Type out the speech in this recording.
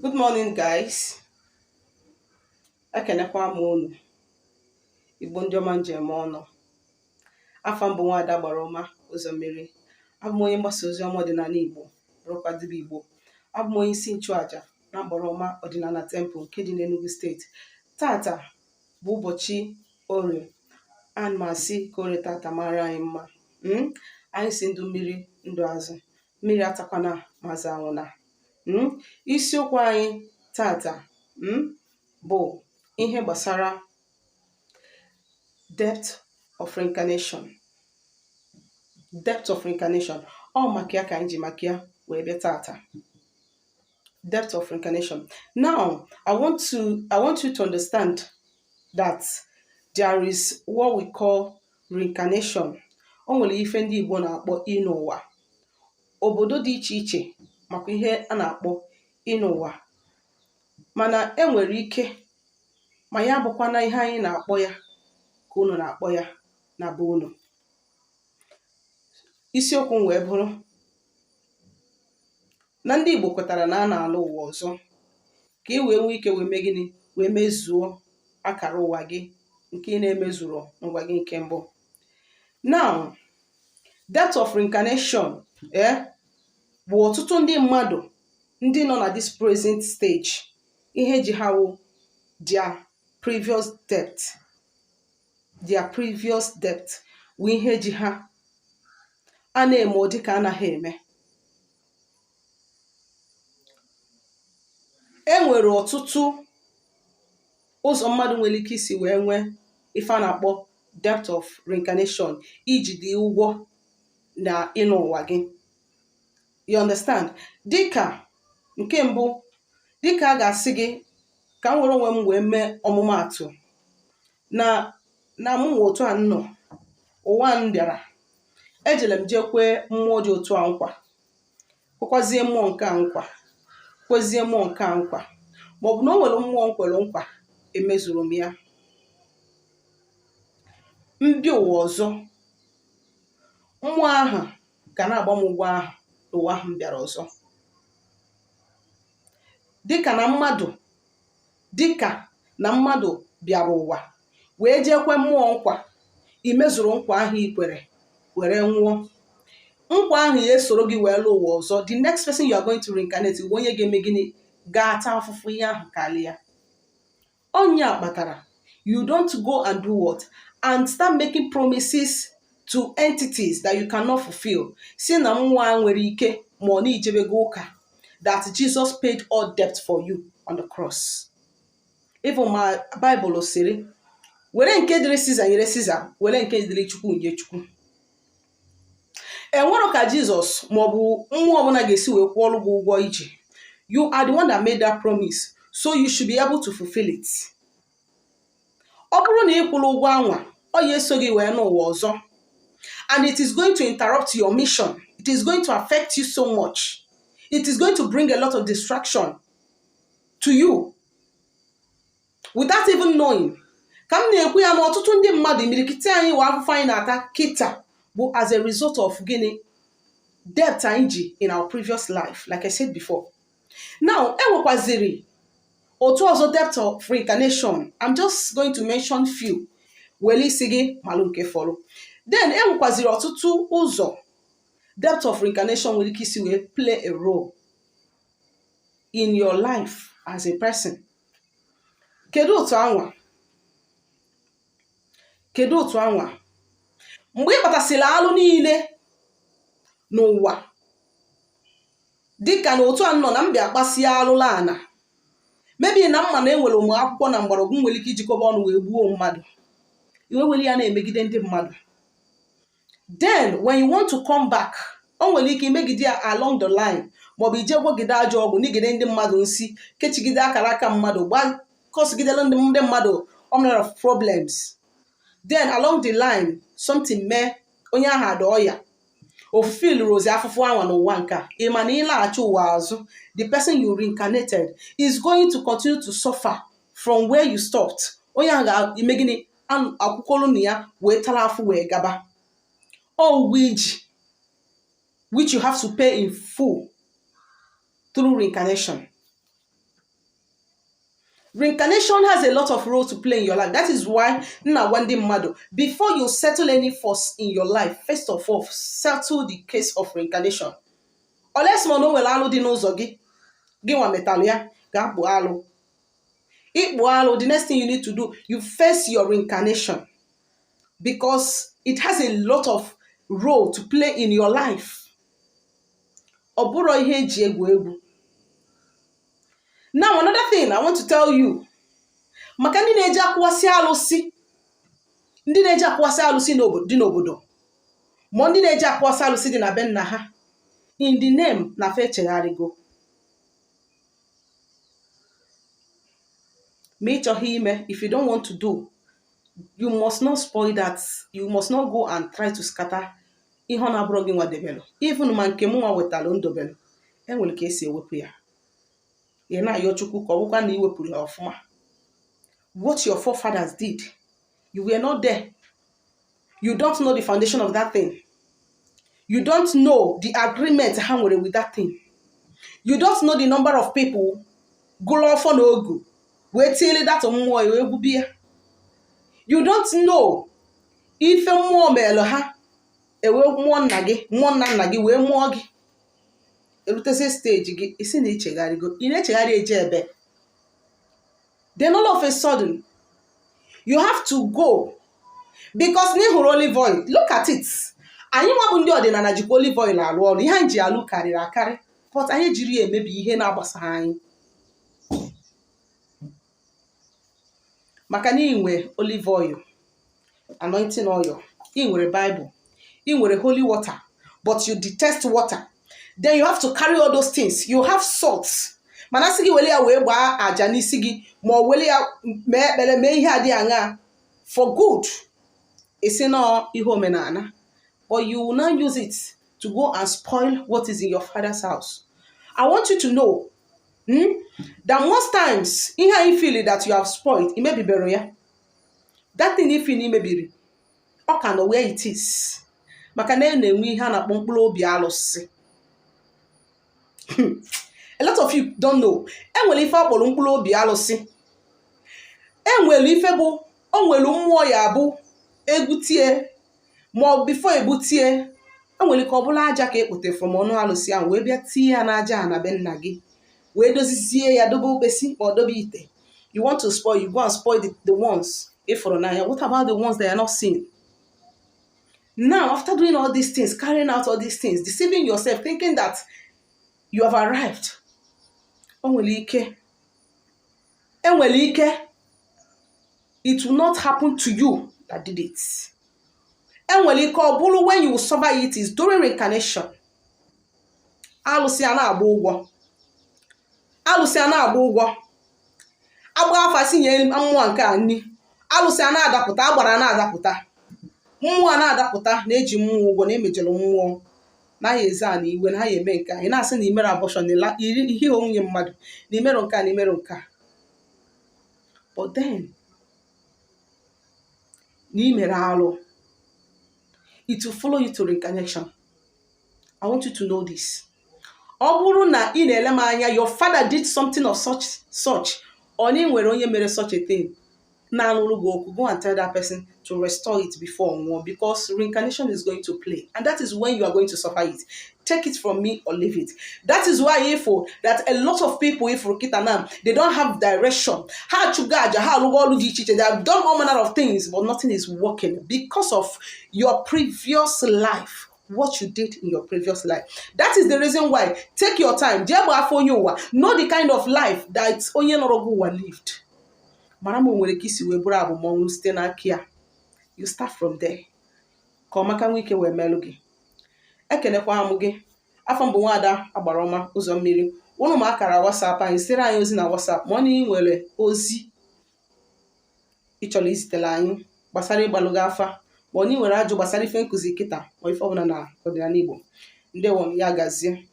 Good morning, guys. Ekenekwa m unu, Igbo ndị ọma njem ọnụ. Afa m bụ Nwaada Gbara Ọma Ụzọ Mmiri. Abụ m onye mgbasa ozi ọma ọdịnala Igbo, bụrụkwa dibịa Igbo. Abụ m onye isi nchụaja na Agbara Ọma Ọdịnala Temple nke dị n'Enugu Steeti. Tata bụ ụbọchị Orie. Ana m asị ka Orie tata mara anyị mma. Anyị si ndụ mmiri, ndụ azụ. Mmiri atakwana ma azụ anwụna. Isiokwu anyị tata bụ ihe gbasara debt of reincarnation. Debt of reincarnation, ọ maka ya ka anyị ji maka ya wee bịa tata. Debt of reincarnation. Now, I want you to understand that there is what we call reincarnation. O nwere ife ndị Igbo na-akpọ ịnọ ụwa. Obodo dị iche iche makwa ihe a na-akpọ ịnọ ụwa, mana e nwere ike ma ya bụkwana ihe anyị na-akpọ ya ka unu na-akpọ ya na be unu. Isiokwu m wee bụrụ na ndị Igbo kwetara na a na-alụ ụwa ọzọ ka ị wee nwee ike wee mee gịnị? Wee mezuo akara ụwa gị nke ị na-emezuru ngwa gị nke mbụ. Now, debt of reincarnation bụ ọtụtụ ndị mmadụ ndị nọ na this present stage, ihe ji ha wụ their previous debt. Their previous debt wụ ihe ji ha. A na-eme ọ dịka anaghị eme. E nwere ọtụtụ ụzọ mmadụ nwere ike isi wee nwee ife a na-akpọ debt of reincarnation, iji dị ụgwọ na ịnọ ụwa gị. You understand? Dịka nke mbụ, dịka a ga-asị gị ka m were onwe m wee mee ọmụmaatụ na mụ nwe otu a nọ ụwa m bịara, ejere m jee kwee mmụọ dị otu a nkwa, kwekwazie mmụọ nke a nkwa, kwezie mmụọ nke a nkwa, maọbụ na o nwere mmụọ m kwere nkwa emezuru m ya. M bịa ụwa ọzọ, mmụọ ahụ ga na-agba m ụgwọ ahụ n'ụwa ahụ m bịara ọzọ. Dịka na mmadụ bịara ụwa wee jee kwe mmụọ nkwa, i mezuru nkwa ahụ i kwere were nwụọ, nkwa ahụ ya esoro gị wee lụọ ụwa ọzọ. The next person you are going to reincarnate bụ onye ga-eme gịnị? Ga-ata afụfụ ihe ahụ karịa. Onye a kpatara you don't go and do what? And start making promises to entities that you cannot fulfill. Si na mmụọ a nwere ike ma ọ na ijebego ụka that Jesus paid all debt for you on the cross. Even ma Bible sịrị were nke dịrị Caesar nyere Caesar, were nke dịrị Chukwu nye Chukwu. Enwero ka Jizọs maọbụ mmụọ ọbụla ga-esi wee kwụọrọ gị ụgwọ ije. You are the one that made that promise, so you should be able to fulfill it. Ọ bụrụ na ị kwụrụ ụgwọ anwa, ọ ya eso gị wee n'ụwa ọzọ, and it is going to interrupt your mission. It is going to affect you so much. It is going to bring a lot of distraction to you without even knowing. Ka m na-ekwu ya na ọtụtụ ndị mmadụ, imirikiti anyị wa afụfụ anyị na-ata kịta bụ as a result of gịnị? Debt anyị ji in our previous life, like I said before. Now, enwekwaziri otu ọzọ debt of reincarnation. I'm just going to mention few were isi gị malụ nke fọrọ. Then enwekwaziri ọtụtụ ụzọ debt of reincarnation nwere ike isi wee play a role in your life as a person. Kedu otu anwa? Kedu otu anwa? Mgbe ị kpatasịrị alụ niile n'ụwa, dịka na otu a nọ na mbịa kpasịa alụla ana mebi na mma na enwere ụmụ akwụkwọ na mgbọrọgwụ nwere ike ijikọba ọnụ wee gbuo mmadụ, iwe were ya na-emegide ndị mmadụ. Then when you want to come back, o nwere ike imegide ya along the line, maọbụ ije gwọgide ajọ ọgwụ, nigide ndị mmadụ nsi, kechigide akara aka mmadụ, gbakọsigidere ndị mmadụ all manner of problems. Then along the line, something mee onye ahụ ada ọya ofufe rozi afụfụ anwa n'ụwa nke a. Ị ma na ịlaghachi ụwa azụ, the person you reincarnated is going to continue to suffer from where you stopped. Onye ahụ ga-eme gịnị? Akwụkwọlụ na ya wee tara afụ wee gaba. Ọ ụgwọ iji which you have to pay in full through reincarnation. Reincarnation has a lot of role to play in your life. That is why m na-agwa ndị mmadụ, before you settle any force in your life, first of all, settle the case of reincarnation. Unless ma na o nwere alụ dị n'ụzọ gị, gị nwa metalụ ya, ga-akpụ alụ. Ịkpụ alụ, the next thing you need to do, you face your reincarnation, because it has a lot of role to play in your life. Ọ bụrụ ihe eji egwu egwu. Now, another thing I want to tell you, maka ndị na-eji akwụwasị alụsị, ndị na-eji akwụwasị alụsị dị n'obodo, ma ndị na-eji akwụwasị alụsị dị na be nna ha, in the name na fa echegharịgo, ma ị chọghị ime, if you don't want to do, you must not spoil that. You must not go and try to scatter ihe ọ na-abụrụ gị nwa debelụ. Even ma nke mụ nwa wetalụ ndobelụ, enwere ka esi ewepụ ya. Ị na-ayọ Chukwu ka ọ bụkwa na iwepụrụ ya ọfụma. What your forefathers did, you were not there. You don't know the foundation of that thing. You don't know the agreement ha nwere with that thing. You don't know the number of people gụrụ ọfọ na ogu wee tiele that mmụọ wee gwubi ya. You don't know ife mmụọ meelụ ha, ewee mụọ nna gị, mụọ nna nna gị, wee mụọ gị. Erutezi stage gị, isi na ichegharịgo, ị na-echegharị eje ebe. Then all of a sudden you have to go because na ị hụrụ olive oil. Look at it. Anyị nwa bụ ndị ọdịnala jikwa olive oil arụ ọrụ. Ihe anyị ji alụ karịrị akarị, but anyị jiri ya emebi ihe na-agbasaghị anyị. Maka na ị nwe olive oil, anointing oil, ị nwere Bible, ị nwere holy water, but you detest water. Then you have to carry all those things. You have salt, mana asị gị were ya wee gbaa aja n'isi gị, ma ọ were ya mee ekpere, mee ihe adịghị aṅa for good, isi nọ ihe omenala, but you will not use it to go and spoil what is in your father's house. I want you to know, that most times ihe anyị feel that you have spoiled, imebibero ya. That thing you feel imebiri, ọ ka nọ where it is, maka na e na-enwe ihe a na-akpọ mkpụrụ obi alụsị. A lot of you don't know enwere ife akpọrọ mkpụrụ obi alụsị. Enwere ife bụ o nwere mmụọ ya bụ egbutie, ma ọ bụ before egbutie, enwere ike ọ bụla aja ka ekpote from ọnụ alụsị ahụ wee bịa tinye ya n'aja a na be nna gị, wee dozizie ya, dobe okpesi ma ọ dobe ite. You want to spoil, you go and spoil the ones ị fụrụ n'anya. What about the ones that are not seen? Now, after doing all these things, carrying out all these things, deceiving yourself, thinking that you have arrived, o nwere ike, enwere ike it will not happen to you that did it. Enwere ike ọ bụrụ when you will suffer it is during reincarnation. Alụsị a na-agba ụgwọ, alụsị a na-agba ụgwọ, agba afa si nye mmụọ nke a nni, alụsị a na-adapụta, agbara na-adapụta, mmụọ a na-adapụta, na-eji mmụọ ụgwọ, na-emejọrọ mmụọ na ya eze a na iwe na ha ya eme nke a. Ị na-asị na imere abortion, na iri ihe nwunye mmadụ, na imerụ nke a, na imerụ nke a, but then na imere alụ, it will follow you to reincarnation. I want you to know this. Ọ bụrụ na ị na-ele m anya, your father did something of such, ọ na ị nwere onye mere such a thing na-alụrụ gị okwu, go and tell that person to restore it before nwụọ, because reincarnation is going to play, and that is when you are going to suffer it. Take it from me or leave it. That is why if that a lot of people, if kịta now, they don't have direction. Ha achụgo aja, ha alụgo ọrụ dị iche iche, they have done all manner of things, but nothing is working because of your previous life, what you did in your previous life. That is the reason why, take your time, jee gbaa afa onye ụwa, know the kind of life that onye nọrọ gị ụwa lived, mara ma o nwere ka isi wee bụrụ abụmọnwụ site n'aka ya. You start from there ka ọmaka nwee ike wee melụ gị. Ekenekwa m gị. Afọ mbụ, nwaada agbara ọma ụzọ mmiri ụnụ ma akara WhatsApp anyị, zitere anyị ozi na WhatsApp, ma ọ na ị nwere ozi ị chọrọ izitere anyị gbasara ịgbalụgo afa, ma ọ na ị nwere ajụ gbasara ife nkụzi kịta, ma ife ọbụla na ọdịnala Igbo. Ndewo, ya gazie.